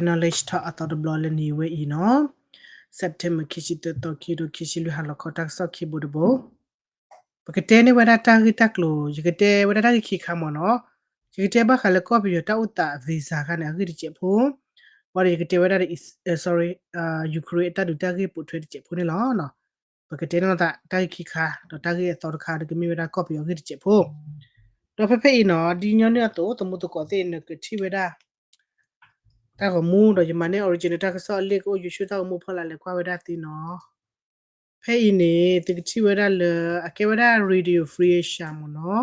Knowledge Talk အသီတဘျီလၢနံၤဝဲအံၤနီၤ, September ခံဆံသၢသီ ခံကထိခံဆံလွံၢ် ဟါလီၤခီ တၢ်ကစီၣ်ခံဘိတဘိ, ပကတဲန့ၢ်ဝဲဒၣ်တၢ်ဂ့ၢ်တၢ်ကျိၤ, ယကတဲဝဲဒၣ်တၢ်ဂ့ၢ်ခံခါမ့ၢ်နီၤ, ယကတဲဘၣ်ဃးလၢကီၢ်ပယီၤတၢ်အိၣ်သး visa ခါန့ၣ် အဂ့ၢ်တစဲးဖိ, ဘၣ်ဒီးယကတဲဝဲဒၣ်ဒီး sorry, Ukraine အတၢ်ဒုးတၢ်ဂ့ၢ်ပိာ်ထွဲတစဲးဖိန့ၣ်လီၤ. ပကတဲန့ၢ်သးတၢ်ဂ့ၢ်ခံခါ ဒီးတၢ်ဂ့ၢ်အသီတခါဒီးကမ့ၢ်ဝဲဒၣ်ကီၢ်ပယီၤအဂ့ၢ်တစဲးဖိ, ဒီးဖဲဖဲအံၤနီၤ ဒ်ညီနုၢ်အသိး သမူသကိးသ့ၣ်နကထံၣ်ဝဲဒၣ် တၢ်ဂီၤမူဒီးယမၤန့ၢ် original တၢ်ကစီၣ်အလ့ၣ်ကအိၣ် YouTube တၢ်ဂီၤမူဖီလာ်လဲၤကွၢ်ဝဲဒၣ်သ့နီၤ. ဖဲအံၤန့ၣ် သုကထံၣ်ဝဲဒၣ်လၢ အကဲဝဲဒၣ် Radio Free Asia မ့ၢ်နီၤ,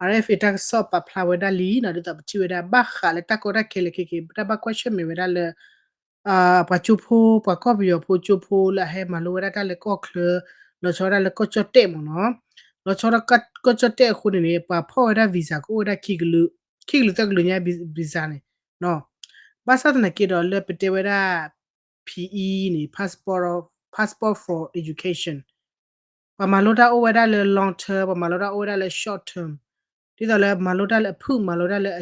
RFA တၢ်ကစီၣ်ပာ်ဖျါဝဲဒၣ်လံနီၤ, ဒ်သိးပထံၣ်ဝဲဒၣ် ဘၣ်ဃးလၢတၢ်ကီတၢ်ခဲလၢာ်ခဲက့ၤ တၢ်ဘၣ်ကွၢ်ဆၢၣ်မဲာ်ဝဲဒၣ်လၢ ပှၤကၠိဖိ ပှၤကီၢ်ပယီၤဖိကၠိဖိလၢအဟဲမၤလိဝဲဒၣ်တၢ်လၢကီၢ်ချၢ, လီၤဆီဒၣ်လၢကီၢ်ကၠီၣ်တဲၣ်မ့ၢ်နီၤ, လီၤဆီဒၣ်ကီၢ်ကၠီၣ်တဲၣ်အဃိန့ၣ်န့ၣ် ပှၤဖီၣ်ဝဲဒၣ် visa ကအိၣ်ဝဲဒၣ် ခံကလုာ်သၢကလုာ်ညါ visa န့ၣ်, ဘၣ်ဆၣ်သနာ်က့ဒီးလၢပတဲဝဲဒၣ် PE န့ၣ် passport, passport for education ပှၤမၤလိတၢ်အိၣ်ဝဲဒၣ်လၢ long term, ပှၤမၤလိတၢ်အိၣ်ဝဲဒၣ်လၢ short term, ဒ်သိးလၢမၤလိတၢ်လၢအဖုၣ် မၤလိတၢ်လၢ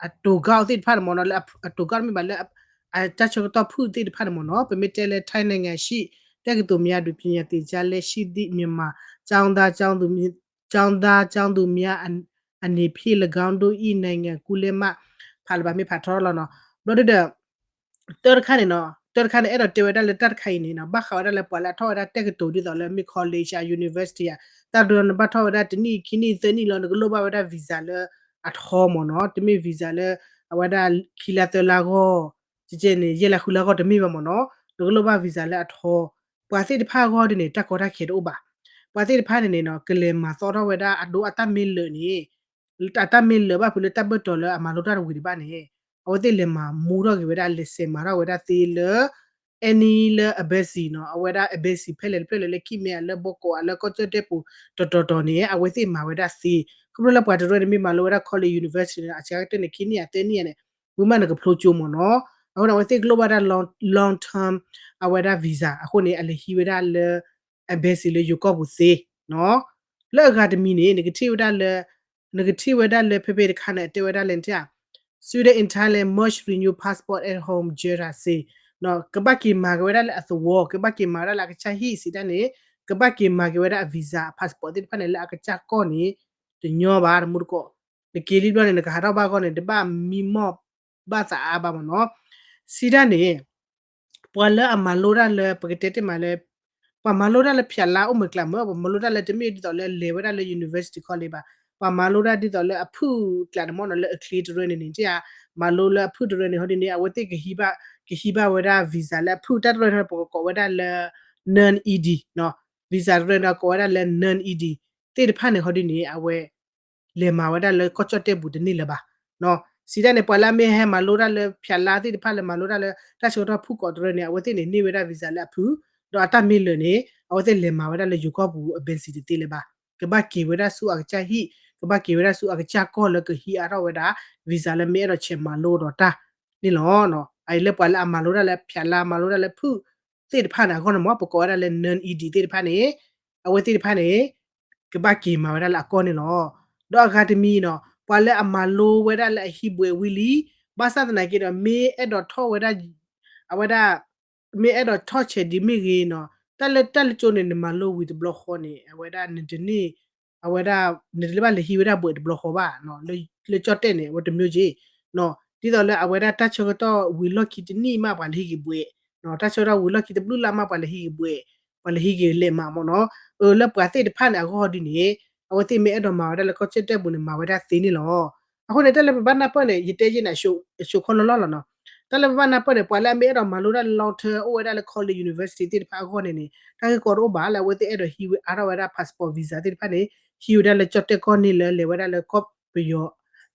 အတိၤကၢ်သ့ၣ်တဖၣ်န့ၣ်မ့ၢ်နီၤ, လၢအတိၤကၢ်တမ့ၢ်ဘၣ်လၢ အတၢ်ဆၢကတီၢ်ဖုၣ်သ့ၣ်တဖၣ်န့ၣ်မ့ၢ်နီၤ, ပမ့ၢ်တဲလၢ ထိုင်းနိုင်ငံရှိ တက္ကသိုလ်များတွင် ပညာသင်ကြားလျက်ရှိသည့် မြန်မာကျောင်းသားကျောင်းသူများ ကျောင်းသားကျောင်းသူများအနေဖြင့် ၎င်းတို့၏ နိုင်ငံကူးလက်မှတ် ဖးလၢဘၣ်မ့ၢ်ဖးထီလီၤနီၤ, ဘျီဒုဒီး တၢ်တခါန့ၣ်နီၤ, တၢ်တခါန့ၣ် အဲၣ်ဒိးတဲဝဲဒၣ်လၢတၢ်တခါအံၤန့ၣ်နီၤ, ဘၣ်ဃးဝဲဒၣ်လၢပှၤလၢအထီၣ်ဝဲဒၣ်တက္ကသိုလ် ဒ်သိးလၢမ့ၢ် college ဧါ university ဧါ, တၢ်ဒုးနဘၣ်ထီၣ်ဝဲဒၣ်တနံၣ်ခံနံၣ်သၢနံၣ် လီၤ နကလိၣ်ဘၣ်ဝဲဒၣ် visa လၢအထီမ့ၢ်နီၤ, တမ့ၢ် visa လၢ အဝဲဒၣ်ခံလါသၢလါအဂီၢ်, ကဲန့ၣ် ယဲၢ်လါဃုလါအဂီၢ်တမ့ၢ်ဘၣ်မ့ၢ်နီၤ, နကလိၣ်ဘၣ် visa လၢအထီ, ပှၤသ့ၣ်တဖၣ်အဂီၢ်ဒ်န့ၣ် တၢ်ကီတၢ်ခဲတအိၣ်ဘၣ်, ပှၤသ့ၣ်တဖၣ်န့ၣ်န့ၣ်နီၤ ကလဲၤမၤသီထီၣ်ဝဲဒၣ်အဒိအတၢ်မ့ၢ်လၢာ်န့ၣ် အတၢ်မ့ၢ်လၢာ်ဘၣ်ဖုးလၢတၢ်ဘၢၣ်တီၤလၢအမၤလိတၢ်တဝံၤဒံးဘၣ်န့ၣ်, အဝဲသ့ၣ်လဲၤမၤမူထီၣ်က့ၤဝဲဒၣ် လဲၤစဲးမၤထီၣ်ဝဲဒၣ်သ့လၢ any လၢ embassy နီၤ, အဝဲဒၣ် embassy ဖဲလဲၣ်တဖျၢၣ်လဲၣ်လၢခံမ့ၢ်ဧါ လၢဘီကီးဧါ လၢကီၢ်ကၠီၣ်တဲၣ်ပူၤ တီၤတီၤတီၤန့ၣ် အဝဲသ့ၣ်မၤဝဲဒၣ်သ့, ခီဖျိလၢပှၤတရၢန့ၣ် မ့ၢ်မၤလိဝဲဒၣ် college university န့ၣ် အစှၤကတၢၢ်န့ၣ် ခံနံၣ်ဧါ သၢနံၣ်ဧါန့ၣ် ဝံၤမးန့ၣ်ကဖျိကၠိမ့ၢ်နီၤ, အဃိန့ၣ် အဝဲသ့ၣ်ကလိၣ်ဘၣ်ဒၣ် long, long term အဝဲဒၣ် visa အဃိန့ၣ် အလဲၤဟံးဝဲဒၣ်လၢ embassy လၢယိၤကီၢ်ပူၤသ့နီၤ, လၢအဂၤတမံၤန့ၣ် နကထံၣ်ဝဲဒၣ်လၢ နကထံၣ်ဝဲဒၣ်လၢဖဲဖဲတခါန့ၣ် အတဲဝဲဒၣ်လဲၣ်နထံၣ်ဧါ, Sweden and Thailand merge renew passport at home ကၠဲရၤစ့, ကဘၣ်က့ၤမၤက့ၤဝဲဒၣ်လၢအသဝီ ကဘၣ်က့ၤမၤဝဲဒၣ်လၢအကစၢ်ဟံၣ်စံးတၢ်န့ၣ်, ကဘၣ်က့ၤမၤက့ၤဝဲဒၣ်အ visa အ passport သ့ၣ်တဖၣ်န့ၣ် လၢအကစၢ်ကီၢ်န့ၣ် တညီဘၣ် တမူတကိး, နက့ၤလံဘျီန့ၣ် နကဟးထီၣ်ဘၣ်ဂီၢ်န့ၣ် တဘၣ်မံမီၢ်ဘၣ်သးအါဘၣ်မ့ၢ်နီၤ, စံးတၢ်န့ၣ် ပှၤလၢအမၤလိတၢ်လၢ ပကတဲတ့ၢ်မးလၢ ပှၤမၤလိတၢ်လၢဖၠးလါအိၣ်မုၢ်ကျးမး ပှၤမၤလိတၢ်လၢတမ့ၢ်ဒ်သိးလၢလဲၤဝဲဒၣ်လၢ university college ဘၣ်, ပှၤမၤလိတၢ်ဒ်သိးလၢအဖုၣ်ကျးန့ၣ်မ့ၢ်နီၤ လၢအချ့တရၢန့ၣ်န့ၣ် တၢ်မၤလိလၢအဖုၣ်တရၢန့ၣ် ဟီဒ်န့ၣ် အဝဲသ့ၣ်ကဟံးဘၣ်, ကဟံးဘၣ်ဝဲဒၣ် visa လၢအဖုၣ်တၢ်တရၢန့ၣ် ပကကိးဝဲဒၣ်လၢ non-ED, visa တရၢန့ၣ် ကိးဝဲဒၣ်လၢ non-ED သ့ၣ်တဖၣ်န့ၣ် ဟီဒ်န့ၣ် အဝဲ လဲၤမၤဝဲဒၣ်လၢကီၢ်ကၠီၣ်တဲၣ်ပူၤတန့ၢ်လၢၤဘၣ်. စံးတၢ်န့ၣ် ပှၤလၢအမ့ၢ်ဟဲမၤလိတၢ်လၢဖၠးလါသ့ၣ်တဖၣ် လၢမၤလိတၢ်လၢတၢ်ဆၢကတီၢ်ဖုၣ်ကိာ်တရၢန့ၣ် အဝဲသ့ၣ်န့ၣ် န့ၢ်ဝဲဒၣ် visa လၢအဖုၣ်, ဒီးအတၢ်မ့ၢ်လၢာ်န့ၣ် အဝဲသ့ၣ်လဲၤမၤဝဲဒၣ်လၢယိၤကီၢ်ပူၤ embassy တသ့လၢၤဘၣ်. ကဘၣ်က့ၤဝဲဒၣ်ဆူအကစၢ်ဟံၣ်, ကဘၣ်က့ၤဝဲဒၣ်ဆူအကစၢ်ကီၢ်လၢကဟံးအါထီၣ်ဝဲဒၣ် visa လၢမ့ၢ်အဲၣ်ဒိးဆဲးမၤလိဒီးတၢ်န့ၣ်လီၤ. အအံၤလၢပှၤလၢအမၤလိတၢ်လၢဖၠးလါ မၤလိတၢ်လၢဖုၣ်သ့ၣ်တဖၣ်န့ၣ် အဂီၢ်န့ၣ်မ့ၢ် ပကိးဝဲဒၣ်လၢ non-ED သ့ၣ်တဖၣ်န့ၣ် အဝဲသ့ၣ်တဖၣ်န့ၣ် ကဘၣ်က့ၤမၤဝဲဒၣ်လၢအကီၢ်န့ၣ်လီၤ. ဒီးအဂၤတမံၤနီၤ ပှၤလၢအမၤလိဝဲဒၣ်လၢအဟံးဘှဲးဝံၤလံ, ဘၣ်ဆၣ်သနာ်က့ဒီး မ့ၢ်အဲၣ်ဒိးထီၣ်ဝဲဒၣ် အဝဲဒၣ် မ့ၢ်အဲၣ်ဒိးထီၣ်ဆဲးဒ်မ့ၢ်ဂ့ၤနီၤ, တၢ်လၢတၢ်လၢကၠိန့ၣ် နမၤလိဝံၤတဘျီဃီန့ၣ် အဝဲဒၣ်နတန့ၢ် အဝဲဒၣ် နတလဲၤဘၣ်လဲၤဟံးဝဲဒၣ်ဘှဲးတဘျီဃီဘၣ်, လၢကၠီၣ်တဲၣ်န့ၣ် အဝဲတမ့ၢ်က့ ဒ်သိးလၢအဝဲဒၣ်တၢ်ဆၢကတီၢ်ဝံၤလီၢ်ခံတနံၣ်မး ပှၤလဲၤဟံးက့ၤဘှဲး, တၢ်ဆၢကတီၢ်ဝံၤလီၢ်ခံတဘျုးလါမး ပှၤလဲၤဟံးက့ၤဘှဲး, ပှၤလဲၤဟံးက့ၤလဲးမးမ့ၢ်နီၤ. အၢ လၢပှၤသ့ၣ်တဖၣ်န့ၣ် အဂီၢ်ဒ်န့ၣ် အဝဲသ့ၣ်မ့ၢ်အဲၣ်ဒိးမၤဝဲဒၣ်လၢကီၢ်ကၠီၣ်တဲၣ်ပူၤန့ၣ် မၤဝဲဒၣ်သ့န့ၣ်လီၤ. အဃိန့ၣ် တၢ်လၢပဘၣ်နၢ်ပၢၢ်န့ၣ် ယတဲယဲၢ်န့ၣ် အဆိးခီလီၤလီၤလီၤနီၤ. တၢ်လၢပဘၣ်နၢ်ပၢၢ်န့ၣ် ပှၤလၢအမ့ၢ်အဲၣ်ဒိးမၤလိတၢ်လၢ long term အိၣ်ဝဲဒၣ်လၢ college university သ့ၣ်တဖၣ်အဂီၢ်န့ၣ်န့ၣ် တၢ်ဂ့ၢ်ကီတအိၣ်ဘၣ်လၢအဝဲသ့ၣ်အဲၣ်ဒိးဟံးဝဲအါထီၣ်ဝဲဒၣ် passport visa သ့ၣ်တဖၣ်န့ၣ် ဟံးဝဲဒၣ်လၢကၠီၣ်တဲၣ်ကီၢ်န့ၣ်လၢလဲၤဝဲဒၣ်လၢကီၢ်ပယီၤ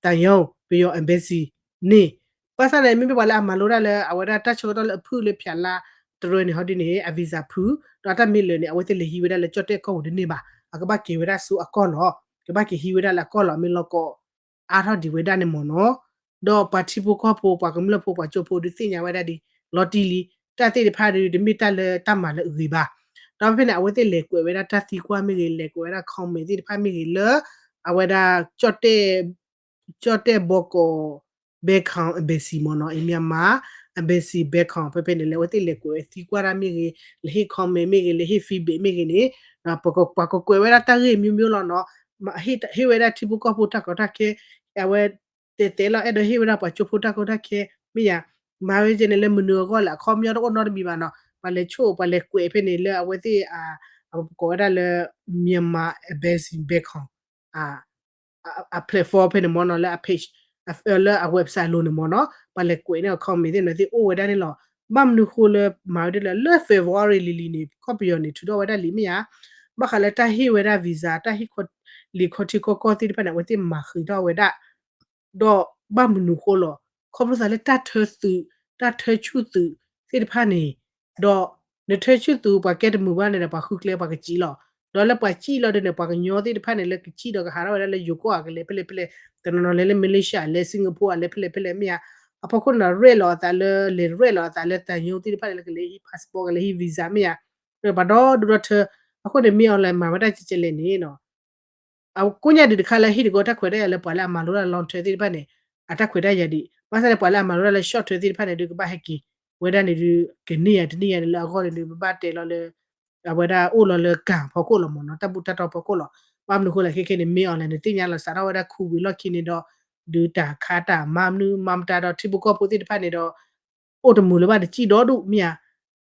သံရုံး ပယီၤ embassy န့ၣ် ဘၣ်ဆၣ်န့ၣ် မ့မ့ၢ်ပှၤလၢအမၤလိတၢ်လၢအဝဲဒၣ်တၢ်ဆၢကတီၢ်လၢအဖုၣ်လၢဖၠးလါတရၢန့ၣ် ဟီဒ်န့ၣ် အ visa ဖုၣ် ဒီးအတၢ်မ့ၢ်လၢာ်န့ၣ် အဝဲသ့ၣ်လဲၤဟံးဝဲဒၣ်လၢကၠီၣ်တဲၣ်ကီၢ်ပူၤတန့ၢ်ဘၣ်. အကဘၣ်က့ၤဝဲဒၣ်ဆူအကီၢ်လီၤ. ကဘၣ်က့ၤဟံးဝဲဒၣ်လၢအကီၢ်လီၤ မ့ၢ်လီၤကီး အါထီၣ်ဒံးဝဲဒၣ်န့ၣ်မ့ၢ်နီၤ. ဒီးပှၤထံဖိကီၢ်ဖိ ပှၤကမျၢၢ်ဖိ ပှၤကၠိဖိဒုးသ့ၣ်ညါဝဲဒၣ်ဒ် လီၤတံၢ်လံ တၢ်သ့ၣ်တဖၣ်ဒုး တမ့ၢ်တၢ်လၢတၢ်မၤလၢအဂ့ၤဘၣ်. ဒီးဖဲဖဲန့ၣ် အဝဲသ့ၣ်လဲၤကွဲးဝဲဒၣ်တၢ်သံကွၢ်မ့ၢ်ဂ့ၤ လဲၤကွဲးဝဲဒၣ် comment သ့ၣ်တဖၣ်မ့ၢ်ဂ့ၤလၢ အဝဲဒၣ် ကၠီၣ်တဲၣ်ဘီကီး Bangkok Embassy မ့ၢ်နီၤ, အံၤ Myanmar Embassy Bangkok ဖဲဖဲန့ၣ် လၢအဝဲသ့ၣ်လဲၤကွဲးဝဲသံကွၢ်တၢ်မ့ၢ်ဂ့ၤ, လဲၤဟ့ၣ် comment မ့ၢ်ဂ့ၤ, လဲၤဟ့ၣ် feedback မ့ၢ်ဂ့ၤန့ၣ်, ပှၤကကွဲးဝဲဒၣ်တၢ်ဂ့ၢ်မျိုးမျိုးလီၤနီၤ, ဟ့ၣ်ဝဲဒၣ်ထံဖိကီၢ်ဖိတၢ်ကီတၢ်ခဲ, အဝဲတဲတဲလီၤ အဲၣ်ဒိးဟ့ၣ်ဝဲဒၣ်ပှၤကၠိဖိတၢ်ကီတၢ်ခဲ, မ့ၢ်ယၤ, မၤဝဲကဲန့ၣ်လၢမနုၤအဂီၢ်လဲၣ်, အခီပညီတအိၣ်နီတမံၤဘၣ်နီၤ, ပှၤလဲၤဆိၣ် ပှၤလဲၤကွဲးဖဲန့ၣ်လၢအဝဲသ့ၣ် ပကိးဝဲဒၣ်လၢ Myanmar Embassy Bangkok အ platform ဖဲန့ၣ်မ့ၢ်နီၤ, လၢအ page လၢအ website အလိၤန့ၣ်မ့ၢ်နီၤ, ပှၤလဲၤကွဲးန့ၢ်အ comment သ့ၣ်န့ၣ်သ့ၣ်အိၣ်ဝဲဒၣ်န့ၣ်လီၤ. ဘၣ်မနုၤဃိလၢမၤဝဲဒ်လဲၣ်, လၢ February လံၤလံၤန့ၣ် ကီၢ်ပယီၤန့ၣ် ထုးထီၣ်ဝဲဒၣ်လံာ်မ့ၢ်ဧါ, ဘၣ်ဃးလၢတၢ်ဟ့ၣ်ဝဲဒၣ် visa တၢ်ဟ့ၣ်လံာ်ခီၣ်ထံးခီၣ်ကီၢ်သ့ၣ်တဖၣ်န့ၣ် အဝဲသ့ၣ်မၤဃံးထီၣ်ဝဲဒၣ် ဒီးဘၣ်မနုၤဃိလီၤ, ခီဖျိသးလၢတၢ်ထၢသုး, တၢ်ထၢဆူၣ်သုးသ့ၣ်တဖၣ်န့ၣ်, ဒီးနထၢဆူၣ်သုး ပှၤကဲတမုာ်ဘၣ်န့ၣ်ဒီး ပှၤဃုကျဲပှၤကစံၣ်လီၤ. ဒီးလၢပှၤစံၣ်လီၤဒ်န့ၣ် ပှၤကညီသ့ၣ်တဖၣ်န့ၣ် လၢကစံၣ်ဒီးကဟးထီၣ်ဝဲဒၣ်လၢယိၤကီၢ်အကလဲၤဖဲလဲၣ်ဖဲလဲၣ်, တနီၤနီၤလဲၤလၢ Malaysia လဲၤ Singapore လဲၤဖဲလဲၣ်ဖဲလဲၣ်မ့ၢ်ဧါ, အဖီခိၣ်န့ၣ်ဒီး ရဲၣ်လီၤအသးလၢ လဲၤရဲၣ်လီၤအသးလၢသံရုံးသ့ၣ်တဖၣ်န့ၣ် လၢကလဲၤဟံး passport ကလဲၤဟံး visa မ့ၢ်ဧါ, ပှၤဒီဒူၣ်ဒီထၢ, အဃိန့ၣ် မင်းအောင်လှိုင် မၤဝဲဒၣ်ကဲကဲလဲၣ်န့ၣ် အကိးညါဒံးတခါလၢဟံၣ်တကီတၢ်ခွဲးတၢ်ယာ်လၢပှၤလၢအမၤလိတၢ်လၢ long term သ့ၣ်တဖၣ်န့ၣ် အတၢ်ခွဲးတၢ်ယာ်ဒံး, ဘၣ်ဆၣ်န့ၣ် ပှၤလၢအမၤလိတၢ်လၢ short term သ့ၣ်တဖၣ်န့ၣ် ဒုးကဘၣ်ဟဲက့ၤဝဲဒၣ်န့ၣ်ဒုး ကန့ၢ်ယၤတန့ၢ်ယၤန့ၣ်လၢအဂီၢ်န့ၣ်ဒုး ပဘၣ်တဲလီၤလၢ အဝဲဒၣ်အိၣ်လီၤလၢကၣ်ဖီခိၣ်လီၤမ့ၢ်နီၤ, တၢ်ဘူၣ်တၢ်တီဖီခိၣ်လီၤ. ဘၣ်မနုၤဃိလဲၣ် ခဲခဲန့ၣ် မင်းအောင်လှိုင် န့ၣ်သ့ၣ်ညါလီၤစးထီၣ်ဝဲဒၣ် COVID လီၢ်ခံန့ၣ်ဒီး ဒုးတၢ်ခးတၢ်မၤမနုၤမၤမတၤဒီး ထံဖိကီၢ်ဖိသ့ၣ်တဖၣ်န့ၣ်ဒီး အိၣ်တမုာ်လၢၤဘၣ် တစံၣ်ဒီဒူၣ်မ့ၢ်ဧါ,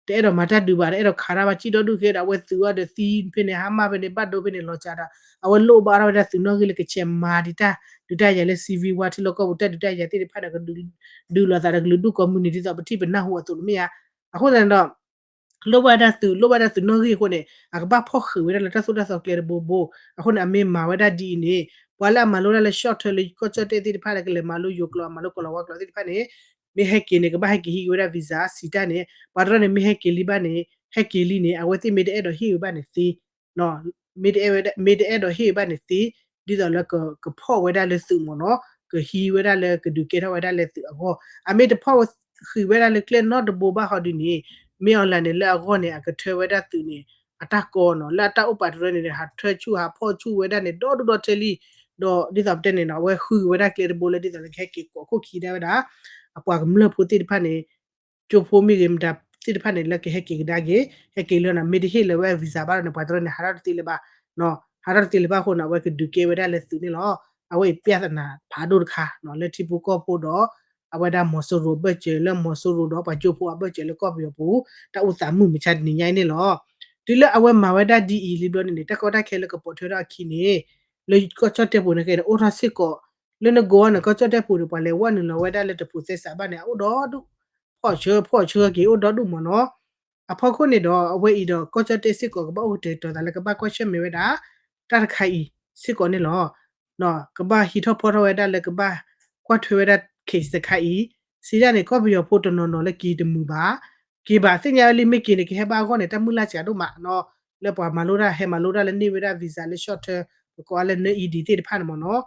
တအဲၣ်ဒိးမၤတၢ်ဒုးဘၣ် တအဲၣ်ဒိးခးတၢ်ဘၣ် စံၣ်ဒီဒူၣ် ကဲဒီးအဝဲသုးအီၤဒီးသံဖဲန့ၣ် ဟါမၢ်ဖဲန့ၣ် ဘၣ်ဒိဖဲန့ၣ် လီၤစှၤဒီး အဝဲလိၣ်ဘၣ်ထီၣ်ဝဲဒၣ်သုးနီၣ်ဂံၢ်လၢကဆဲးမၤဒံးတၢ်ဒုးတၢ်ယၤလၢ civil war ထံလီၢ်ကီၢ်ပူၤ တၢ်ဒုးတၢ်ယၤသ့ၣ်တဖၣ်ဒီး ကဒုးလီၤသးဒီးကလုာ်ဒူၣ်ကိးမုၢ်နံၤ ဒ်သိးပထံၣ်ပနၢ်ဟူအသိးန့ၣ်မ့ၢ်ဧါ. အဃိသတးန့ၣ်ဒီး လိၣ်ဘၣ်တၢ်သုး လိၣ်ဘၣ်တၢ်သုးနီၣ်ဂံၢ်အဃိန့ၣ် အကဘၣ်ဖီၣ်ဃံးဝဲဒၣ်လၢတၢ်သိၣ်တၢ်သီကျဲတဘိဘိ. အဃိန့ၣ် အမ့ၢ်မၤဝဲဒၣ်ဒ်အံၤန့ၣ် ပှၤလၢအမၤလိတၢ်လၢ short term လၢကီၢ်ကၠီၣ်တဲၣ်သ့ၣ်တဖၣ်လၢကလဲၤမၤလိယိၤကျိာ် အမၤလိကီၢ်လီၤဝါကျိာ်သ့ၣ်တဖၣ်န့ၣ် မ့ၢ်ဟဲက့ၤန့ၣ် ကဘၣ်ဟဲက့ၤဟံးက့ၤဝဲဒၣ် visa စံးတၢ်န့ၣ် ပှၤတရၢန့ၣ် မ့ၢ်ဟဲက့ၤလံဘၣ်န့ၣ် ဟဲက့ၤလံန့ၣ် အဝဲသ့ၣ်မ့ၢ်တအဲၣ်ဒိးဟ့ၣ်ဝဲဘၣ်န့ၣ်သ့ မ့ၢ်တအဲၣ်ဒိးဟ့ၣ်ဝဲဘၣ်န့ၣ်သ့ ဒ်သိးလၢကဖီၣ်ဝဲဒၣ်လၢသုးမ့ၢ်နီၤ ကဟံးဝဲဒၣ်လၢကဒုးကဲထီၣ်ဝဲဒၣ်လၢသုးအဂီၢ် အမ့ၢ်တဖီၣ်ဃံးဝဲဒၣ်လၢကျဲနီတဘိဘၣ်ဟီဒုးန့ၣ် မ့ၢ်အီၤလၢန့ၣ် လၢအဂီၢ်န့ၣ် အကထၢဝဲဒၣ်သုးန့ၣ် အတၢ်ကီနီၤ လၢအတၢ်အိၣ်ပာ်တရၢန့ၣ် ဟးထၢဆူၣ်ဟးဖီၣ်ဆူၣ်ဝဲဒၣ်န့ၣ် ဒီဒူၣ်ဒီထၢလံ ဒီးဒ်သိးပတဲန့ၣ်နီၤ အဝဲဃုဝဲဒၣ်ကျဲတဘိလၢဒ်သိးလၢကဟဲက့ၤကိးခိၣ်ခံဒၣ်ဝဲဒၣ် အပှၤကမျၢၢ်ဖိသ့ၣ်တဖၣ်န့ၣ် ကၠိဖိမ့ၢ်ဂ့ၤ မတၤသ့ၣ်တဖၣ်န့ၣ် လၢကဟဲက့ၤကဒါက့ၤ ဟဲက့ၤလၢနီၤ မ့ၢ်တဟ့ၣ်လၢၤဝဲ visa ဘၣ်ဒီးန့ၣ် ပှၤတရၢန့ၣ် ဟးထီၣ်တသ့လၢၤဘၣ် ဟးထီၣ်တသ့လၢၤဘၣ်အဃိန့ၣ် အဝဲကဒုးကဲဝဲဒၣ်လၢသုးန့ၣ်လီၤ. အဝဲအံၤ ပြဿနာ ဖးဒိၣ်တခါ လၢထံဖိကီၢ်ဖိဒီး အဝဲဒၣ်မီၤစိရိၤအဘၢၣ်စၢၤ လၢမီၤစိရိၤဒီးပှၤကၠိဖိအဘၢၣ်စၢၤလၢကီၢ်ပယီၤပူၤ တၢ်အိၣ်သးမုာ်မဆါတနံၤညါအံၤန့ၣ်လီၤ. တုၤလၢအဝဲမၤဝဲဒၣ်ဒ်အံၤလံဘျီန့ၣ်န့ၣ် တၢ်ကီတၢ်ခဲလၢကပိာ်ထွဲထီၣ်အခံန့ၣ် လၢကီၢ်ကၠီၣ်တဲၣ်ပူၤန့ၣ်ကဲန့ၣ် အိၣ်ထီၣ်စ့ၢ်ကီး လၢနဂီၢ်န့ၣ် ကီၢ်ကၠီၣ်တဲၣ်ပူၤန့ၣ် ပှၤလဲၤဝဲနုာ်လီၤဝဲဒၣ်လၢတဖိးသဲစးဘၣ်န့ၣ် အအိၣ်ဒီဒူၣ် ဖီၣ်ဆၢဖီၣ်ဆၢက့ၤအိၣ်ဒီဒူၣ်မ့ၢ်နီၤ. အဖီခိၣ်န့ၣ်ဒီး အဝဲအံၤဒီး ကီၢ်ကၠီၣ်တဲၣ်စ့ၢ်ကီး ကဘၣ်အိၣ်ကတဲာ်ကတီၤသးလၢကဘၣ်ကွၢ်ဆၢၣ်မဲာ်ဝဲဒၣ် တၢ်တခါအံၤစ့ၢ်ကီးန့ၣ်လီၤ. ကဘၣ်ဟံးထီၣ်ဖီထီၣ်ဝဲဒၣ်လၢကဘၣ်ကွၢ်ထွဲဝဲဒၣ် case တခါအံၤ စံးဒၣ်န့ၣ် ကီၢ်ပယီၤဖိတနီၤနီၤလၢက့ၤတမုာ်ဘၣ် က့ၤဘၣ်သ့ၣ်ညါဝဲလံ မ့ၢ်က့ၤန့ၣ် ကဟဲဘၣ်အဂီၢ်န့ၣ် တၢ်မုၢ်လၢ်စှၤဒိၣ်မးနီၤ လၢပှၤမၤလိတၢ်ဟဲမၤလိတၢ်လၢန့ၢ်ဝဲဒၣ် visa လၢ short term ပကိးအီၤလၢ နၢအံၤဒံးသ့ၣ်တဖၣ်န့ၣ်မ့ၢ်နီၤ.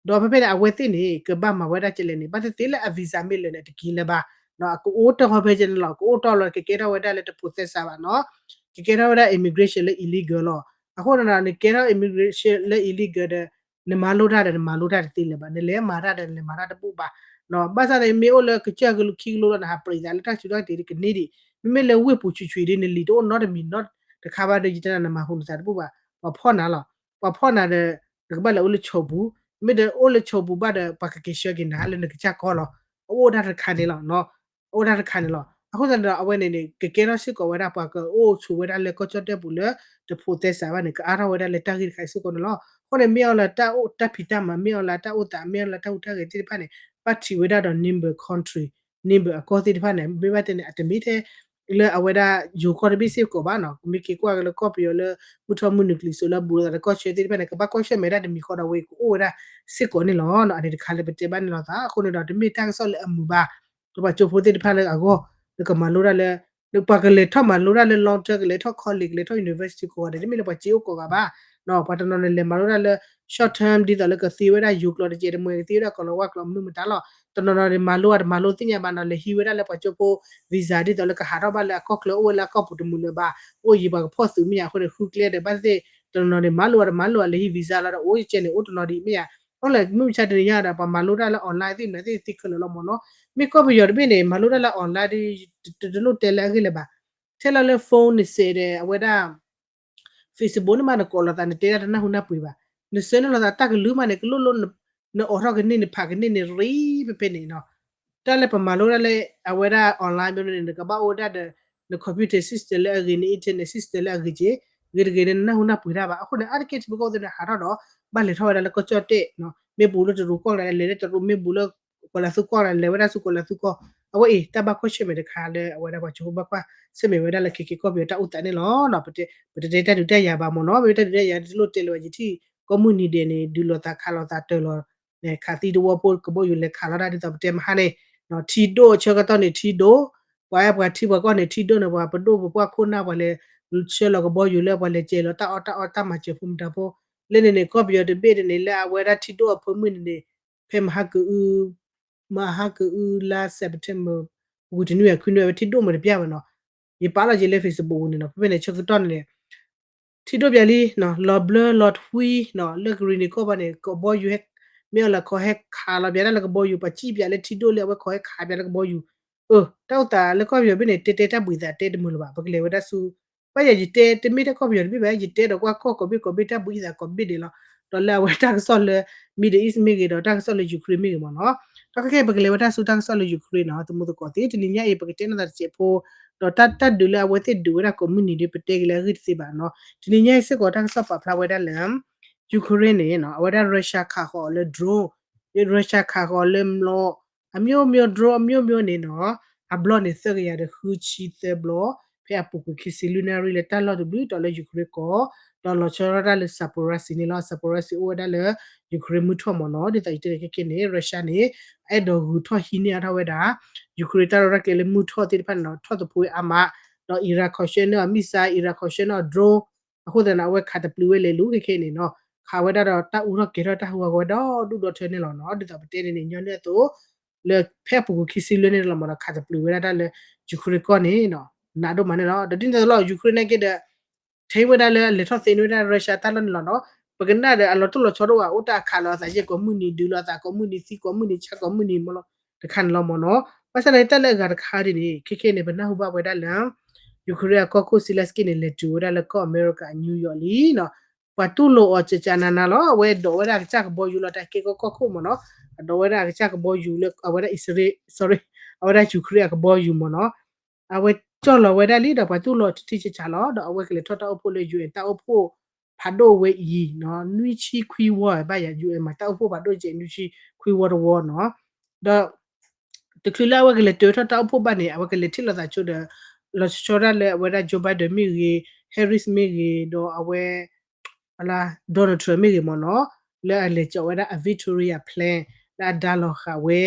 ဒီးဖဲဖဲန့ၣ် အဝဲသ့ၣ်န့ၣ် ကဘၣ်မၤဝဲဒၣ်ကလဲၣ်န့ၣ် ဘၣ်သ့ၣ်သ့ၣ်လၢအ visa မ့ၢ်လၢာ်န့ၣ် တက့ၤလၢၤဘၣ်နီၤ အကအိၣ်တ့ၢ်ဃီဖဲကဲန့ၣ်လီၤ ကအိၣ်တ့ၢ်လီၤ ကကဲထီၣ်ဝဲဒၣ်လၢတဖိးသဲစးဘၣ်နီၤ ကကဲထီၣ်ဝဲဒၣ် immigration လၢ illegal လီၤ. အဃိန့ၣ်ဒီး နကဲထီၣ် immigration လၢ illegal ဒီး နမၤလိတၢ်ဒီးနမၤလိတၢ်တသ့လၢၤဘၣ် နလဲၤမၤတၢ်ဒီးနလဲၤမၤတၢ်တဘူၣ်ဘၣ်နီၤ ဘၣ်ဆၣ်န့ၣ် မ့ၢ်အိၣ်လၢကစၢၢ်ကလိခံကလိဒီး နဟးပြံးသးလၢတၢ်စူၤတၢ်ကတ့ၤဒ်ကန့ၢ်ဒံး မ့မ့ၢ်လၢဝ့ၢ်ပူၤဆံးဆံးဒ် နလံာ်တအိၣ်နီတမံၤနီတခါဘၣ်ဒီး ယတဲနၤ နမၤဟူနသးတဘူၣ်ဘၣ် ပှၤဖီၣ်နၤလီၤ ပှၤဖီၣ်နၤဒီး နကဘၣ်လဲၤအိၣ်လၢဆိးပူၤ မ့ၢ်တအိၣ်လၢဆိးပူၤဘၣ်ဒီး ပှၤကက့ၤဆှၢက့ၤနၤလၢနကစၢ်ကီၢ်လီၤ အအိၣ်ဒၣ်တခါန့ၣ်လီၤ အအိၣ်ဒၣ်တခါန့ၣ်လီၤ. အဃိသတးန့ၣ်ဒီး အဝဲန့ၣ်န့ၣ် ကကဲထီၣ်စ့ၢ်ကီးဝဲဒၣ် ပှၤကအိၣ်ဆိးဝဲဒၣ်လၢကီၢ်ကၠီၣ်တဲၣ်ပူၤလၢ တဖိးသဲစးဘၣ်န့ၣ် ကအါထီၣ်ဝဲဒၣ်လၢတၢ်ဂ့ၢ်တခါအံၤစ့ၢ်ကီးန့ၣ်လီၤ. အဃိန့ၣ် မ့ၢ်အီၤလၢတၢ်အိၣ်တၢ်ဖံးတၢ်မၤ မ့ၢ်အီၤလၢတၢ်အိၣ်သး မ့ၢ်အီၤလၢတၢ်ဟူးတၢ်ဂဲၤသ့ၣ်တဖၣ်န့ၣ် ဘၣ်ထံးဝဲဒၣ်ဒီး neighbor country neighbor အကီၢ်သ့ၣ်တဖၣ်န့ၣ် မ့ၢ်ဘၣ်တဲန့ၣ် အတမ့ၢ်ထဲ လၢအဝဲဒၣ်ယိၤကီၢ်တဘ့ၣ်စ့ၢ်ကီးဘၣ်နီၤ မ့ၢ်က့ၤကွၢ်က့ၤလၢကီၢ်ပယီၤလၢ မုၢ်ထီၣ်မုၢ်နုာ်ကျံၤစိးလၢအဘူးလိာ်သးဒီးကီၢ်ဆၢသ့ၣ်တဖၣ်န့ၣ် ကဘၣ်ကွၢ်ဆၢၣ်မဲာ်ဒၣ်တမံၤဃီဒီး အဝဲကအိၣ်ဝဲဒၣ်စ့ၢ်ကီးန့ၣ်လီၤ. အန့ၣ်တခါလၢပတဲဘၣ်န့ၣ်လီၤသး အဃိန့ၣ်ဒီး တမ့ၢ်တၢ်ကစီၣ်လၢအမုာ်ဘၣ် လၢပှၤကၠိဖိသ့ၣ်တဖၣ်လၢအဂီၢ် လၢကမၤလိတၢ်လၢ လၢပှၤကလဲၤထီၣ်မၤလိတၢ်လၢ long term ကလဲၤထီၣ် college ကလဲၤထီၣ် university ကိးဂၤဒဲး တမ့ၢ်လၢပှၤစ့အိၣ်ကိးဂၤဘၣ် ပှၤတနီၤန့ၣ်လဲၤမၤလိတၢ်လၢ short term ဒ်သိးလၢကသ့ဝဲဒၣ်ယိၤကျိာ်တကဲးတမှဲၤ ကသ့ဝဲဒၣ်ကီၤလၤဝါကျိာ်မနုၤမတၤလီၤ. တနီၤနီၤန့ၣ် မၤလိအတမၤလိသ့ၣ်ညါဘၣ်နီၤ လဲၤဟံးဝဲဒၣ်လၢပှၤကၠိဖိ visa ဒ်သိးလၢကဟးထီၣ်ဘၣ်လၢအကီၢ်ချၢ အိၣ်ဝဲလၢအကီၢ်ပူၤတမုာ်လၢၤဘၣ် အိၣ်ယံၤပှၤကဖီၣ်သုးမ့ၢ်ယါအဃိန့ၣ် ဃုကျဲဒီးဘၣ်သ့ၣ် တနီၤနီၤန့ၣ် မၤလိအတမၤလိအလဲၤဟံး visa လီၤဒီး အိၣ်ကဲန့ၣ် အိၣ်တနီၤဒံးမ့ၢ်ယါ မ့ၢ်မဆါတနံၤညါဒီး ပှၤမၤလိတၢ်လၢ online သ့ၣ်မနုၤသ့ၣ်သ့ခဲလၢာ်လီၤမ့ၢ်နီၤ. မ့ၢ်ကီၢ်ပယီၤတဘ့ၣ်န့ၣ် မၤလိတၢ်လၢ online ဒီး တလိၣ်တဲလၢအဂ့ၢ်လၢၤဘၣ်. ထဲလီၤလၢ phone န့ၣ်စဲးဒီး အဝဲဒၣ် Facebook န့ၣ်မး နကိးလိာ်သး နတဲဒၣ်တနၢ်ဟူနၢ်ပှ့ၤဘၣ်. နဆှၢန့ၢ်လိာ်သးတၢ်ကလုၢ်မးန့ၣ် ကလိၣ်လိၣ် နအိးထီၣ်ကန့ၢ် နဖးကန့ၢ်န့ၣ် ရံဖဲဖဲန့ၣ်နီၤ. တၢ်လၢပမၤလိတၢ်လၢ အဝဲဒၣ် online မ့ၢ်န့ၣ် နကဘၣ်အိၣ်ဝဲဒၣ်ဒီး န computer system လၢအဂ့ၤ န internet system လၢအဂ့ၤက့ၤ, ဂ့ၤတဂ့ၤန့ၣ် နနၢ်ဟူနၢ်ပှ့ၤတၢ်ဘၣ်. အဃိန့ၣ် အါတက့ၢ်ထံဖိကီၢ်ဖိသ့ၣ်န့ၣ် ဟးထီၣ်ဒီး ဘၣ်လဲၤထီၣ်ဝဲဒၣ်လၢကီၢ်ကၠီၣ်တဲၣ်နီၤ, မ့ၢ်ဘူးလၢတရူးကီၢ်လဲၣ် လဲၤလၢတရူး, မ့ၢ်ဘူးလၢ ကီၤလၤသူကီၢ်လဲၣ် လဲၤဝဲဒၣ်ဆူကီၤလၤသူကီၢ်. အဝဲအံၤ တၢ်ဘၣ်ကွၢ်ဆၢၣ်မဲာ်တခါလၢ အဝဲဒၣ်ပှၤကဘၣ်ကွၢ်ဆၢၣ်မဲာ်ဝဲဒၣ်လၢ ခဲက့ၤကီၢ်ပယီၤတၢ်အိၣ်သးန့ၣ်လီၤ. ပတတဲတၢ်ဒုးတၢ်ယၤဘၣ်မ့ၢ်နီၤ, မ့ၢ်တၢ်ဒုးတၢ်ယၤ တလိၣ်တဲလၢၤဘၣ် ယထံၣ် ကိးမုၢ်နံၤဒဲးန့ၣ် ဒုးလိာ်သးခးလိာ်သးတၢၢ်လီၤ ခးသံတဝီဖိ ကဘီယူၤလဲၤခးလီၤတၢ်ဒ်သိးပတဲမဟါန့ၣ်, ထံဒိၣ်အဆၢကတီၢ်န့ၣ် ထံဒိၣ်, ပှၤအဲၣ်ပှၤထံပှၤကီၢ်န့ၣ် ထံဒိၣ်န့ၣ် ပှၤပဒိၣ်ပပှၢ်ခိၣ်နၢ်ပှၤလဲၤ ဆှၢလီၤကဘီယူၤလၢပှၤလဲၤစဲးလီၤတၢ်အီၣ်တၢ်အီတၢ်မၤစၢၤဖိမတၤဖိ, လၢန့ၣ်န့ၣ် ကီၢ်ပယီၤတဘ့ၣ်န့ၣ်န့ၣ် လၢအဝဲဒၣ်ထံဒိၣ်အဖၢမုၢ်န့ၣ်န့ၣ် ဖဲမဟါကအု မဟါကအုလါ September ပူၤတနွံအံၤ ခွံနွံအံၤ ဝဲထံဒိၣ်မးတပျၢ်ဘၣ်နီၤ. ယပာ်လီၤက့ၤလၢ Facebook ပူၤန့ၣ်နီၤ, ဖဲဖဲန့ၣ်ဆၢကတီၢ်န့ၣ်န့ၣ် ထံဒိၣ်ပျၢ်လံနီၤ, လီၤဘျၢလီၤထွံနီၤ, လၢကရံၣ်နံၤကီၢ်ဘၣ်န့ၣ် ကဘီယူၤဟဲ မ့ၢ်အီၤလၢခီဟဲခးလီၤပျၢ်ဒၣ်လၢကဘီယူၤ, ပှၤစံၣ်ပျၢ်လၢထံဒိၣ်လၢအဝဲခီဟဲခးပျၢ်လၢကဘီယူၤ, အၢ တၢ်အိၣ်သးလၢကီၢ်ပယီၤဘ့ၣ်န့ၣ် တဲတဲတၢ်ဘှံးသးတဲတမုာ်လၢၤဘၣ်, ပကလဲၤဝဲဒၣ်ဆူ ဘၣ်ယၤယတဲ တမ့ၢ်တၢ်ကီၢ်ပယီၤတဘ့ၣ်ဘၣ်, ယတဲဒီးကွၢ်ကီၢ်ကိးဘ့ၣ်ကိးဘ့ၣ်တၢ်ဘှံးသးကိးဘ့ၣ်ဒဲးလီၤ. ဒီးလၢအဝဲတၢ်ကစီၣ်လၢ Middle East မ့ၢ်ဂ့ၤ ဒီးတၢ်ကစီၣ်လၢ Ukraine မ့ၢ်ဂ့ၤမ့ၢ်နီၤ, ဒီးခဲကဲ ပကလဲၤဝဲဒၣ်ဆူတၢ်ကစီၣ်လၢ Ukraine နီၤ, သမူသကိးသ့ၣ် တနံၤညါအံၤ ပကတဲနီၢ်သးတစဲးဖိ, ဒီးတၢ်တၢ်ဒုးလၢအဝဲသ့ၣ်ဒုးဝဲဒၣ်ကိးမုၢ်နံၤဒီး ပတဲက့ၤလၢအဂ့ၢ်တသ့ဘၣ်နီၤ. တနံၤညါအံၤစ့ၢ်ကီး တၢ်ကစီၣ်ပာ်ဖျါဝဲဒၣ်လၢ Ukraine န့ၣ်နီၤ, အဝဲဒၣ် Russia ခးဃီၤအီၤလၢ drone, Russia ခးဃီၤအီၤလၢမျိာ် အမျိုးမျိုး drone အမျိုးမျိုး န့ၣ်နီၤ, အဘျီန့ၣ် သၢကယၤဒီးဃုဆံသၢဘျီ, ဖဲအပူၤကွံာ်ခံဆံလွံၢ်နၣ်ရံၣ်လၢတၢ်လီၢ်တဘျုးတီၤလၢ Ukraine ကီၢ်, ဒီးလီၤဆီဒၣ်တၢ်လၢ Zaporizhzhia န့ၣ်လီၤ. Zaporizhzhia အိၣ်ဝဲဒၣ်လၢ Ukraine မုၢ်ထီၣ်မ့ၢ်နီၤ, ဒ်သိးယတဲခဲကဲန့ၣ် Russia န့ၣ် အဲၣ်ဒိးဂုၤထီၣ်ဟံးန့ၢ်အါထီၣ်ဝဲဒၣ် Ukraine တၢ်ရဲၣ်တၢ်ကျဲၤလၢမုၢ်ထီၣ်သ့ၣ်တဖၣ်န့ၣ်နီၤ, ထီၣ်သဖှိအါမး, ဒီး Iran ခီဆှၢန့ၢ်အီၤ missile, Iran ခီဆှၢန့ၢ်အီၤ drone, အဃိသတးန့ၣ် အဝဲခးတပျုာ်ဝဲလဲၤလူၤခဲခဲအံၤန့ၣ်နီၤ, ခးဝဲဒၣ်ဒီးတၢ်အူထီၣ်ကဲၤထီၣ်တၢ်ဟးဂီၤဝဲဒီဒူၣ်ဒီထၢန့ၣ်လီၤနီၤ, ဒ်သိးပတဲန့ၣ်န့ၣ် ညီနုၢ်အသိး လၢဖဲအပူၤကွံာ်ခံဆံလွံၢ်နၣ်ရံၣ်လီၤမ့ၢ်နီၤ, ခးတပျုာ်ဝဲဒၣ်တၢ်လၢ Ukraine ကီၢ်န့ၣ်နီၤ, နးဒိၣ်မးန့ၣ်လီၤ. ဒီးဒ်န့ၣ်အသိးလီၤ Ukraine နာ်က့ဒီး ထဲဝဲဒၣ်လၢအလဲၤထီၣ်သ့န့ၢ်ဝဲဒၣ် Russia တၢ်လီၢ်န့ၣ်လီၤနီၤ, ပကနၣ်ဒီးအလီၤတိၢ်လီၤဆီဒိၣ်ဘၣ် အိၣ်တၢ်အခးလီၤအသးယဲၢ်ကိးမုၢ်နံၤ ဒုးလီၤအသးကိးမုၢ်နံၤ သံကိးမုၢ်နံၤ ဆါကိးမုၢ်နံၤမ့ၢ်လီၤ, တခါန့ၣ်လီၤမ့ၢ်နီၤ. ဘၣ်ဆၣ်န့ၣ် တၢ်လၢအဂၤတခါဒ်န့ၣ် ခဲခဲန့ၣ် ပနၢ်ဟူဘၣ်ဝဲဒၣ်လၢ Ukraine အကီၢ်ခိၣ် Zelenskyy န့ၣ် လဲၤတုၤဝဲဒၣ်လၢကီၢ်အမဲရကၤ New York လံနီၤ, ပှၤတူၢ်လိာ်အီၤကကနၤနၤလီၤ, အဝဲဒိးဝဲဒၣ်အကစၢ်ကဘီယူၤလီၤ တၢ်ကဲကီၢ်ကီၢ်ခိၣ်မ့ၢ်နီၤ, အဒိးဝဲဒၣ်အကစၢ်ကဘီယူၤလၢအဝဲဒၣ် Israel, sorry, အဝဲဒၣ် Ukraine အကဘီယူၤမ့ၢ်နီၤ, အဝဲကၠီၣ်လီၤဝဲဒၣ်လံဒီးပှၤတူၢ်လိာ်တထံၣ်ဆးဆးလီၤ, ဒီးအဝဲကလဲၤထီၣ်တၢ်အိၣ်ဖှိၣ်လၢ ယူၢ်အ့ၣ် တၢ်အိၣ်ဖှိၣ်ဖးဒိၣ်ဝဲအံၤနီၤ, နွံဆံခွံဝီဘၣ်ယၤ ယူၢ်အ့ၣ် မး တၢ်အိၣ်ဖှိၣ်ဖးဒိၣ်ကဲ နွံဆံခွံဝီတဝီနီၤ, ဒီး တချုးလၢအဝဲကလဲၤတုၤထီၣ်တၢ်အိၣ်ဖှိၣ်ဘၣ်န့ၣ် အဝဲကလဲၤထံၣ်လိာ်သးဆိဒီး လီၤဆီဒၣ်လၢအဝဲဒၣ် Joe Biden မ့ၢ်ဂ့ၤ, Harris မ့ၢ်ဂ့ၤ, ဒီးအဝဲ Donald Trump မ့ၢ်ဂ့ၤမ့ၢ်နီၤ, လၢအလဲၤကၠီာ်ဝဲဒၣ်အ Victoria Plan လၢအဒါလီၤဃာ်ဝဲ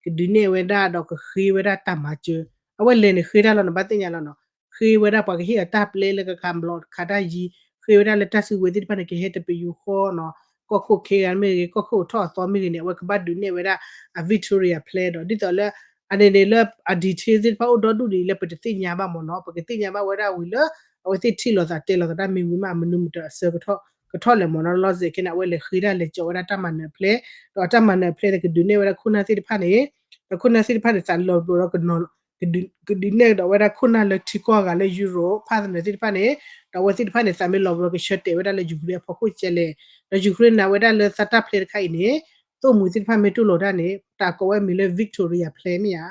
ကဒုးနဲၣ်ဝဲဒၣ်ဒီးကဃ့ဝဲဒၣ်တၢ်မၤစၢၤ, အဝဲလဲၤန့ၣ်ဃ့တၢ်လီၤန့ၣ် ဘၣ်သ့ၣ်ညါလီၤနီၤ, ဃ့ဝဲဒၣ်ပှၤကဟ့ၣ်အီၤတၢ်ပျဲလၢကခးဘျီခးတၢ်ယံၤ, ဃ့ဝဲဒၣ်လၢတၢ်စုကဝဲၤသ့ၣ်တဖၣ်န့ၣ် ကဟဲတပယူာ်ဃီနီၤ, ကီၢ်ခိၣ်ခဲဂၤမ့ၢ်ဂ့ၤ, ကီၢ်ခိၣ်ထီၣ်အသီမ့ၢ်ဂ့ၤန့ၣ် အဝဲကဘၣ်ဒုးနဲၣ်ဝဲဒၣ်အ Victoria Plan ဒီး ဒ်သိးလၢ အန့ၣ်န့ၣ်လၢအ detail သ့ၣ်တဖၣ်အိၣ်ဒီဒူၣ်ဒံးလၢပတသ့ၣ်ညါဘၣ်မ့ၢ်နီၤ, ပကသ့ၣ်ညါဘၣ်ဝဲဒၣ်ဝံၤလၢ အဝဲသ့ၣ်ထံၣ်လိာ်သးတဲလိာ်သးတၢ်မ့ၢ်ဝံၤမး မနုၤမတၤအဆၢကထီၣ်လဲၣ်မ့ၢ်နီၤ, လီၤစဲးခဲန့ၣ် အဝဲလဲၤဃ့တၢ်လဲၤကၠီာ်ဝဲဒၣ်တၢ်မၤနၢၤအ plan, ဒီးတၢ်မၤနၢၤအ plan န့ၣ် ကဒုးနဲၣ်ဝဲဒၣ်ခိၣ်နၢ်သ့ၣ်တဖၣ်န့ၣ်, ဒီးခိၣ်နၢ်သ့ၣ်တဖၣ်န့ၣ် သးလီၤဘျီဒီးကနီၤ ကဒုးနဲၣ်ကဒီးဝဲဒၣ်ခိၣ်နၢ်လၢထံကီၢ်အဂၤလၢ Europe ဖၣ်သနၢၣ်သ့ၣ်တဖၣ်န့ၣ်, ဒီးအဝဲသ့ၣ်တဖၣ်န့ၣ် သးမ့ၢ်လီၤဘျီကဆၢတဲာ်ဝဲဒၣ်လၢ Ukraine အဖီခိၣ်ကဲလဲၣ်, ဒီး Ukraine နာ်ဝဲဒၣ်လၢသးတၢ် plan တခါအံၤန့ၣ်, သိၣ်မှံၤသ့ၣ်တဖၣ်မ့ၢ်တူၢ်လိာ်တၢ်န့ၣ် တၢ်ကိးဝဲမံၤလၢ Victoria Plan မ့ၢ်ဧါ,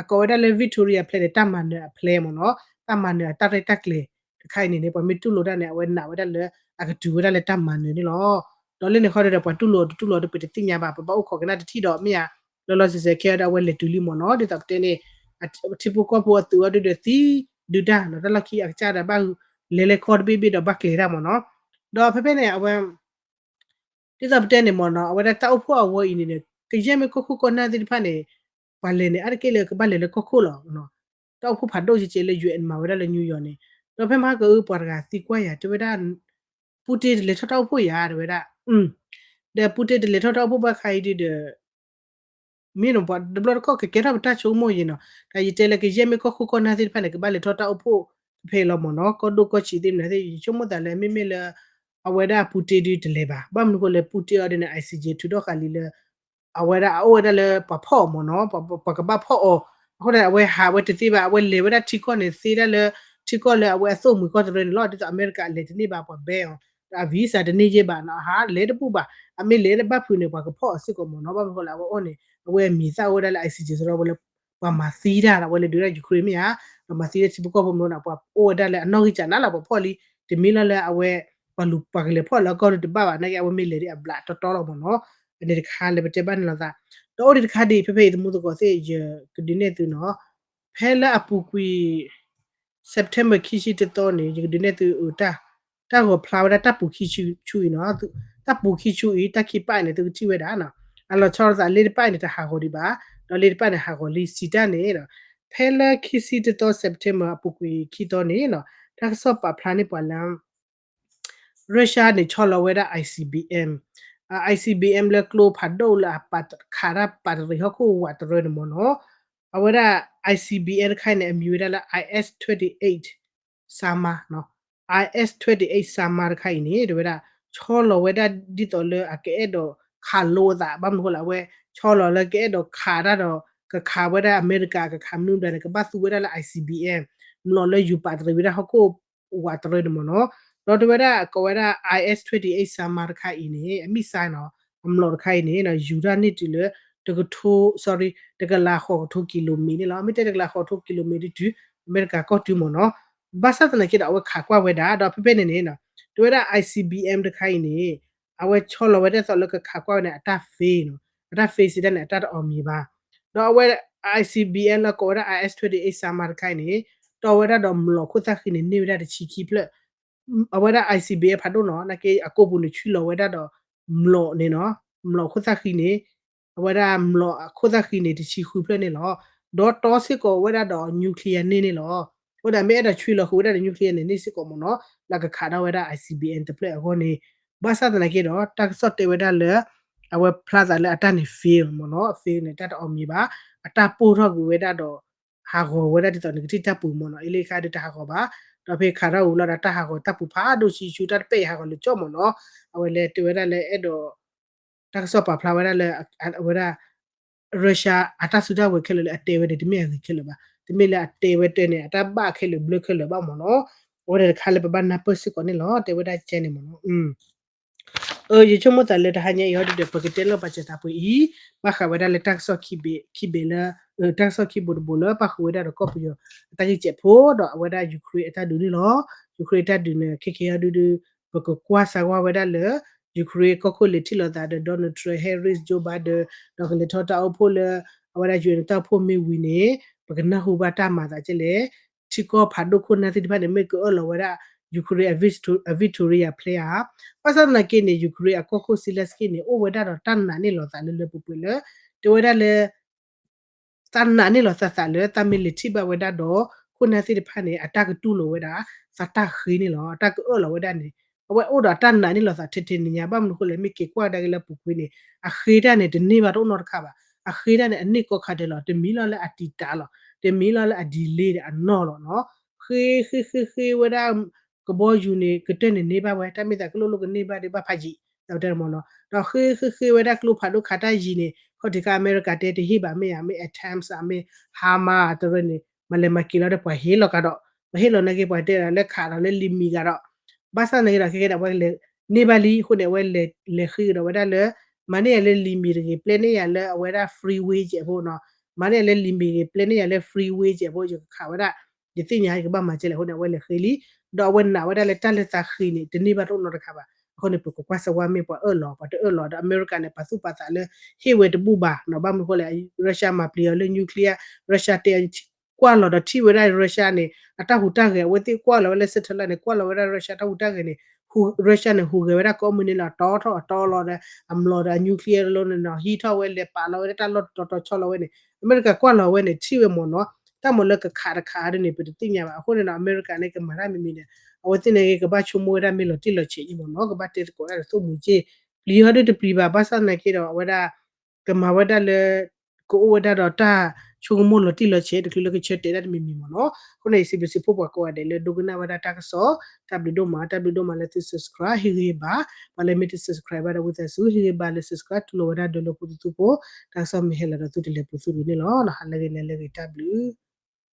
အကိးဝဲဒၣ်လၢ Victoria Plan န့ၣ် တၢ်မၤနၢၤအ plan မ့ၢ်နီၤ, တၢ်မၤနၢၤအတၢ်ရဲၣ်တၢ်ကျဲၤတခါအံၤန့ၣ်န့ၣ် ပှၤမ့ၢ်တူၢ်လိာ်တၢ်န့ၣ် အဝဲနာ်ဝဲဒၣ်လၢ အကတုၤဝဲဒၣ်လၢတၢ်မၤနၢၤန့ၣ်လီၤ. ဒီးလၢန့ၣ်ဃီဒီး ပှၤတူၢ်လိာ်တတူၢ်လိာ်ဒီးပတသ့ၣ်ညါဘၣ်, ပဘၣ်အိၣ်ခိးကနၣ်တထံၣ်ဒီးမ့ၢ်ဧါ, လီၤလီၤစဲးစဲးခဲအံၤဒီးအဝဲလဲၤတုၤလံမ့ၢ်နီၤ, ဒ်သိးပတဲန့ၣ် ထံဖိကီၢ်ဖိအသုးအီၤဒုးဒီးသံဒုးတၢ်နီၤ, တၢ်လီၢ်ခံအကစၢ်ဒီးဘၣ်လဲၤလဲၤခီတဘ့ၣ်ဘ့ၣ်ဒီးဘၣ်ကျဲၤတၢ်မ့ၢ်နီၤ, ဒီးဖဲဖဲန့ၣ် အဝဲ ဒ်သိးပတဲန့ၣ်မ့ၢ်နီၤ, အဝဲဒၣ်တၢ်အိၣ်ဖှိၣ်အဝဲအံၤန့ၣ်ဒီး ကယဲၢ်မ့ၢ်ကီၢ်ခိၣ်ကီၢ်နၢ်သ့ၣ်တဖၣ်န့ၣ် ပှၤလဲၤန့ၣ် အါတက့ၢ်လၢကဘၣ်လဲၤလၢကီၢ်ခိၣ်လီၤ. တၢ်အိၣ်ဖှိၣ်ဖးဒိၣ်ကဲကဲလၢ ယူၢ်အဲၣ် မၤဝဲဒၣ်လၢ New York န့ၣ်, ဒီးဖဲမဟါကအုပှၤတဂၤသံကွၢ်ယၤ တဲဝဲဒၣ် Putin တလဲၤထီၣ်တၢ်အိၣ်ဖှိၣ်ယၤ တဲဝဲဒၣ်, ဒီး Putin တလဲၤထီၣ်တၢ်အိၣ်ဖှိၣ်ဘၣ်ခါအံၤဒုးဒီး မ့ၢ်နီၤ ပှၤတဘျီတခီၣ်ကကဲထီၣ်ပတၢ်ဆိကမိၣ်ယံၤနီၤ, တၢ်ယတဲလၢကယဲၢ်မ့ၢ်ကီၢ်ခိၣ်ကီၢ်နၢ်သ့ၣ်တဖၣ်န့ၣ် ကဘၣ်လဲၤထီၣ်တၢ်အိၣ်ဖှိၣ်ဖဲဖဲလီၤမ့ၢ်နီၤ, ကီၢ်ဒိၣ်ကီၢ်ဆံးသ့ၣ်မနုၤသ့ၣ် ယဆိကမိၣ်သးလၢမ့မ့ၢ်လၢ အဝဲဒၣ် Putin ဒုးတလဲၤဘၣ်. ဘၣ်မနုၤအဃိလဲၣ် Putin အီၤဒ်န့ၣ် ICJ ထုးထီၣ်ဃာ်လံလၢ အဝဲဒၣ်အအိၣ်ဝဲဒၣ်လၢပှၤဖီၣ်အီၤမ့ၢ်နီၤ, ပှၤကဘၣ်ဖီၣ်အီၤ. အဃိန့ၣ် အဝဲဟးဝဲတသ့ဘၣ်, အဝဲလဲၤဝဲဒၣ်ထံကီၢ်န့ၣ် သ့ဒၣ်လၢ ထံကီၢ်လၢအဝဲအသိၣ်မှံၤကီၢ်တရၢန့ၣ်လီၤ. ဒ်သိးအမဲရကၤလဲၤတန့ၢ်ဘၣ် ပှၤဘဲအီၤ, ဒီးအ visa တန့ၢ်ယဲၢ်ဘၣ်နီၤ, အဟးလဲၤတဘူၣ်ဘၣ်. အမ့ၢ်လဲၤလၢဘၣ်ဖုးန့ၣ် ပှၤကဖီၣ်အီၤစ့ၢ်ကီးမ့ၢ်နီၤ. ဘၣ်မနုၤအဃိလဲၣ် အဝဲအိၣ်န့ၣ် အဝဲအမံၤသၣ်အိၣ်ဝဲဒၣ်လၢ ICJ စရီဝဲလၢ ပှၤမၤသံတၢ်ဒီး အဝဲလဲၤဒုးဒၣ် Ukraine မ့ၢ်ဧါ, ဒီးမၤသံဒၣ်ထံဖိကီၢ်ဖိမ့ၢ်နီၤ, ပှၤအိၣ်ဝဲဒၣ်လၢအနီၣ်ဂံၢ်စၢ်နါလီၤ ပှၤဖီၣ်လံ, တမ့ၢ်လီၤလၢအဝဲ ပှၤလူၤပှၤကလဲၤဖီၣ်လၢအကီၢ်ဒုးတဘၣ်ဘၣ်, နာ်က့အဝဲမ့ၢ်လဲၤဒ်အဘျးတီတီလီၤမ့ၢ်နီၤ. အန့ၣ်တခါလၢပတဲဘၣ်န့ၣ်လီၤသး, ဒီးအိၣ်ဒံးတခါဒ်အံၤ ဖဲဖဲအံၤသမူသကိးသ့ၣ် ယကဒုးနဲၣ်သုနီၤ, ဖဲလၢအပူၤကွံာ် September ခံဆံတသီန့ၣ် ယကဒုးနဲၣ်သုအတၢ် တၢ်ဂီၤဖျါဝဲဒၣ်တၢ်ပူၤခံဆူအံၤနီၤ, တၢ်ပူၤခံဆူအံၤ တၢ်ခံပၢ်အံၤန့ၣ် သုကထံၣ်ဝဲဒၣ်နီၤ, အလီၤဆီလိာ်သးလ့တပၢ်အံၤန့ၣ် တဟးဂီၤဒံးဘၣ်, ဒီးလ့တပၢ်န့ၣ် ဟးဂီၤလံစံးတၢ်န့ၣ်နီၤ, ဖဲလၢခံဆံတသီ September အပူၤကွံာ်ခံသီန့ၣ်နီၤ, တၢ်ကစီၣ်ပာ်ဖျါန့ၢ်ပှၤလၢ Russia န့ၣ် ဆီလီၤဝဲဒၣ် ICBM, ICBM လၢကျိဖးဒိၣ်လၢအပာ်ခးတၢ်ပာ်တရံးဟီၣ်ခိၣ်ဝးတရၢန့ၣ်မ့ၢ်နီၤ, အဝဲဒၣ် ICBM တခါအံၤန့ၣ် အမံၤဝဲဒၣ်လၢ IS twenty-eight Sarmar, IS twenty-eight Sarmar တခါအံၤန့ၣ် တဲဝဲဒၣ် ဆီလီၤဝဲဒၣ်ဒ်သိးလၢအကအဲၣ်ဒိးခးလိအသး, ဘၣ်မနုၤအဃိလဲၣ် အဝဲဆီလီၤလၢကအဲၣ်ဒိးခးတၢ်ဒီး ကခးဝဲဒၣ်အမဲရကၤ ကခးမနုၤဘျီန့ၣ် ကဘၣ်သူဝဲဒၣ်လၢ ICBM မျိာ်လၢယူၤပာ်တရံးဝဲဒၣ်ဟီၣ်ခိၣ်ဝးတရၢန့ၣ်မ့ၢ်နီၤ, ဒီးတဲဝဲဒၣ်ကိးဝဲဒၣ် IS twenty-eight Sarmar တခါအံၤန့ၣ် အ missile နီၤ, အမျိာ်တခါအံၤန့ၣ် ယူၤတၢ်န့ၢ်တုၤလၢ တကထိ sorry တကလးဃိးကထိ kilometer န့ၣ်လီၤ. မ့ၢ်တဲတကလးဃိးကထိ kilometer တုၤ အမဲရကၤကီၢ်တုၤမ့ၢ်နီၤ, ဘၣ်ဆၣ်သနာ်က့ဒီး အဝဲခးကွၢ်ဝဲဒၣ် ဒီးဖဲဖဲန့ၣ်န့ၣ် တဲဝဲဒၣ် ICBM တခါအံၤန့ၣ် အဝဲဆီလီၤဝဲဒၣ်သိးလၢကခးကွၢ်ဝဲန့ၣ် အတၢ် phase နီၤ, အတၢ် phase စံးတၢ်န့ၣ် အတၢ်တအီၣ်မံၤဘၣ်, ဒီးအဝဲ ICBM လၢကိးဝဲဒၣ် IS twenty-eight Sarmar တခါအံၤန့ၣ် တီဝဲဒၣ်ဒီးမျိာ်ခိၣ်သၣ်ဃံန့ၣ် န့ၢ်ဝဲဒၣ်တဆံခံဖျၢၣ် အဝဲဒၣ် ICBM ဖးဒိၣ်နီၤ, နာ်က့အကိာ်ပူၤန့ၣ် ဆှံလီၤဝဲဒၣ်ဒီးမျိာ်န့ၣ်နီၤ, မျိာ်ခိၣ်သၣ်ဃံန့ၣ်, အဝဲဒၣ်မျိာ်ခိၣ်သၣ်ဃံန့ၣ် တဆံဃုဖျၢၣ်န့ၣ်လီၤ. ဒီးတီစ့ၢ်ကီးဝဲဒၣ်ဒီး nuclear န့ၢ်န့ၣ်လီၤ. အဃိဒီးမ့ၢ်အဲၣ်ဒိးဆှံလီၤဃုာ်ဝဲဒၣ်ဒီး nuclear န့ၣ် န့ၢ်စ့ၢ်ကီးမ့ၢ်နီၤ, လၢကခးထီၣ်ဝဲဒၣ် ICBM တဖျၢၣ်အဂီၢ်န့ၣ်, ဘၣ်ဆၣ်သနာ်က့ဒီး တၢ်ကစီၣ်တဲဝဲဒၣ်လၢ အဝဲဖျါသးလၢအတၢ်န့ၣ် fail မ့ၢ်နီၤ, fail န့ၣ် တၢ်တအီၣ်မံၤဘၣ်, အတၢ်ပိၢ်ထီၣ်ကွံာ်ဝဲဒၣ်ဒီး ဟးဂီၤဝဲဒၣ်ဒ်သိးန့ၣ် ကထံၣ်တၢ်ပူၤမ့ၢ်နီၤ, အ့လ့ခါဒုးတဟးဂီၤဘၣ်, ဒီးဖဲခးထီၣ်ဝံၤလီၤဒီး တၢ်ဟးဂီၤတၢ်ပူၤဖးဒိၣ်ဆံဆူ တၢ်တပဲာ်အံၤဟးဂီၤလၢာ်ကၠီမ့ၢ်နီၤ, အဝဲလဲၤတဲဝဲဒၣ်လၢအဲၣ်ဒိး တၢ်ကစီၣ်ပာ်ဖျါဝဲဒၣ်လၢ အဝဲဒၣ် Russia အတၢ်စုတၢ်ဝဲၤခဲလၢာ်လၢအတဲဝဲန့ၣ် တမ့ၢ်အဂ့ၤခဲလၢာ်ဘၣ်, တမ့ၢ်လၢအတဲဝဲတဲန့ၣ် အတၢ်ဘၣ်ခဲလၢာ်ဘျၢခဲလၢာ်ဘၣ်မ့ၢ်နီၤ, အဝဲဒၣ်တခါလၢပဘၣ်နၢ်ပၢၢ်စ့ၢ်ကီးန့ၣ်လီၤ, တဲဝဲဒၣ်ကဲန့ၣ်မ့ၢ်နီၤ. ယဆိကမိၣ်သးလၢတဟါညါအံၤဟီဒုဒီး ပကတဲလီၤပာ်စၢၤသးပှဲၤအံၤ, ဘၣ်ဃးဝဲဒၣ်လၢတၢ်ကစီၣ်ခံဘ့ၣ်လၢ တၢ်ကစီၣ်ခံဘိတဘိလၢ ပၣ်ဃုာ်ဝဲဒၣ်ဒီးကီၢ်ပယီၤအတၢ်ဂ့ၢ်စဲးဖိ ဒီးအဝဲဒၣ် Ukraine အတၢ်ဒုးန့ၣ်လီၤ. Ukraine အတၢ်ဒုးန့ၣ် ခဲခဲဟီဒုဒု ပကကွၢ်စၢၤဝဲဒၣ်လၢ Ukraine ကီၢ်ခိၣ်လဲၤထံၣ်လိာ်သးဒီး Donald Trump, Harris, Joe Biden ဒီးကလဲၤထီၣ်တၢ်အိၣ်ဖှိၣ်လၢ အဝဲဒၣ် UN တၢ်အိၣ်ဖှိၣ်မ့ၢ်ဝံၤန့ၣ် ပကနၢ်ဟူဘၣ်တၢ်မၤသးကဲလဲၣ်, ထံကီၢ်ဖးဒိၣ်ခိၣ်နၢ်သ့ၣ်တဖၣ်န့ၣ် မ့ၢ်ကအၢၣ်လီၤဝဲဒၣ် Ukraine အ victory အ plan ဧါ. ဘၣ်ဆၣ်သနာ်က့န့ၣ် Ukraine အကီၢ်ခိၣ် Zelenskyy န့ၣ် အိၣ်ဝဲဒၣ်ဒီးတၢ်နာ်န့ၢ်လီၤသးလၢလၢပှဲၤပှဲၤလၢ တဲဝဲဒၣ်လၢ သးနာ်န့ၢ်လီၤသးသးလၢ သးမ့ၢ်လဲၤထံၣ်ဘၣ်ဝဲဒၣ်ဒီး ခိၣ်နၢ်သ့ၣ်တဖၣ်န့ၣ် အတၢ်ကတူၢ်လိာ်ဝဲဒၣ် သးတၢ်ဃ့န့ၣ်လီၤ. အတၢ်ကအၢၣ်လီၤဝဲဒၣ်န့ၣ် အဝဲအိၣ်ဒီးတၢ်နာ်န့ၢ်လီၤသးထဲထဲန့ၣ်ညါ ဘၣ်မနုၤအဃိလဲၣ် မ့ၢ်က့ၤကွၢ်ကဒါက့ၤလၢအပူၤကွံာ်န့ၣ် အဃ့တၢ်န့ၣ် တန့ၢ်ဘၣ်တအိၣ်နီတခါဘၣ်. အဃ့တၢ်န့ၣ် အန့ၢ်ကီခါဒဲးလီၤ. တမံၤလီၤလၢအတံာ်တာ်လီၤ. တမံၤလီၤလၢအ delay ဒီးအနီၢ်လီၤနီၤ. ဃ့ဃ့ဃ့ဃ့ဝဲဒၣ် ကဘီယူၤန့ၣ် ကတၢၢ်န့ၣ်န့ၢ်ဘၣ်ဝဲ တၢ်မ့ၢ်သးကလိၣ်လိၣ်ကန့ၢ်ဘၣ်ဒံးဘၣ်ဖးယံာ် တၢ်တဲမ့ၢ်နီၤ. ဒီးဃ့ဃ့ဃ့ဝဲဒၣ်ကျိဖးဒိၣ်ခးတၢ်ယံၤန့ၣ် ခီၣ်ထံးခါအမဲရကၤတဲတဟ့ၣ်ဘၣ်မ့ၢ်ဧါ မ့ၢ် အတၢမ်ၣ် မ့ၢ် ဟါမၤ တရၢန့ၣ် မၤလဲၤမၤက့ၤလီၤဒီးပှၤဟ့ၣ်လီၤကဒီး ပှၤဟ့ၣ်လီၤနာ်က့ ပှၤတဲဒၣ်လၢခးဒီးလၢလံၤမံၤဂၤဒီး ဘၣ်ဆၣ်သနာ်က့ဒီး ခဲကဲဒၣ်အဝဲလဲၤန့ၢ်ဘၣ်လံအဃိန့ၣ် အဝဲလဲၤဃ့ကဒီးဝဲဒၣ်လၢ မၤန့ၢ်ယၤလၢလံၤမံၤတဂ့ၤ ပျဲန့ၢ်ယၤလၢအဝဲဒၣ် freeway ကဲးဖိနီၤ. မၤန့ၢ်ယၤလၢလံၤမံၤတဂ့ၤ ပျဲန့ၢ်ယၤလၢ freeway ကဲးဖိ ယကခးဝဲဒၣ် ယသ့ၣ်ညါယကဘၣ်မၤကဲလဲၣ်အဃိန့ၣ် အဝဲလဲၤဃ့လံ. ဒီးအဝဲနာ်ဝဲဒၣ်လၢတၢ်လၢသးဃ့န့ၣ် တန့ၢ်ဘၣ်တအိၣ်နီတခါဘၣ်. အဃိန့ၣ် ပကကွၢ်စၢၤဝဲမ့ၢ်ပှၤအၢၣ်လီၤ ပှၤတအၢၣ်လီၤဒီး အမဲရကၤန့ၣ် ပာ်သူၣ်ပာ်သးလၢ ဟ့ၣ်ဝဲတဘူၣ်ဘၣ်နီၤ. ဘၣ်မနုၤအဃိလဲၣ် Russia မၤပျံၤအီၤလၢ nuclear, Russia တဲ ကွၢ်လီၤဒီးထံၣ်ဝဲဒၣ် Russia န့ၣ် အတၢ်ဟူးတၢ်ဂဲၤ အဝဲသ့ၣ်ကွၢ်လီၤဝဲလၢ satellite န့ၣ် ကွၢ်လီၤဝဲဒၣ် Russia တၢ်ဟူးတၢ်ဂဲၤန့ၣ် Russia န့ၣ် ဟူးဂဲၤဝဲဒၣ်ကိးမုၢ်နံၤလီၤ တီထီၣ်အတီလီၤဒီး အမျိာ်ဒီးအ nuclear လီၤန့ၣ်နီၤ ဟံးထီၣ်ဝဲလဲၤပာ်လီၤဝဲဒၣ်တၢ်လီၢ်တတီၤတီၤဆီလီၤဝဲန့ၣ် အမဲရကၤကွၢ်လီၤဝဲန့ၣ် ထံၣ်ဝဲမ့ၢ်နီၤ. တၢ်မ့ၢ်လၢကခးတခးဒ်န့ၣ် ပတသ့ၣ်ညါဘၣ်. အဃိန့ၣ်ဒီး အမဲရကၤန့ၣ် ကမၤတၢ်မံၤမံၤန့ၣ် အဝဲသ့ၣ်န့ၣ်ဂ့ၤ ကဘၣ်ဆိကမိၣ်ဝဲဒၣ်မ့ၢ်လီၤတံၢ်လီၤဆဲးအံၤမ့ၢ်နီၤ ကဘၣ်တဲသကိးတၢ်ဒီးသိၣ်မှံၤက့ၢ် ပျံၤဟီဒုတပျံၤဘၣ် ဘၣ်ဆၣ်သနာ်က့ဒီး အဝဲဒၣ် ကမၤဝဲဒၣ်လၢ ကအိၣ်ဝဲဒၣ်ဒီးတၢ် ဆိကမိၣ်လီၤတံၢ်လီၤဆဲး တချုးလၢကဆၢတဲာ်ဒၣ်တမံၤမံၤမ့ၢ်နီၤ. အဃိန့ၣ် စံးဘျုးစံးဖှိၣ်ပှၤကိးဂၤဒဲးလၢဒိကနၣ်ဝဲဒၣ်တၢ်ကစီၣ်, တၢ်ဘျုးဒိၣ်မး တၢ်ဘျုးဒိၣ်မးလၢသု subscribe ဟ့ၣ်ဂံၢ်ဟ့ၣ်ဘါ, ပှၤလၢမ့ၢ်တ subscribe ဘၣ်ဒီးဝံသးစူၤ ဟ့ၣ်ဂံၢ်ဟ့ၣ်ဘါလၢ subscribe တူၢ်လိာ်ဝဲဒၣ်ဒီးလၢဖိသ့ၣ်သူဖိ, တၢ်ကစီၣ်မ့ၢ်ဟဲလီၤဒီးသုတလဲၤပူၤသုဂ့ၤန့ၣ်လီၤ. ဟါလၢဂ့ၤ နၤလၢဂ့ၤ တၢ်ဘျုး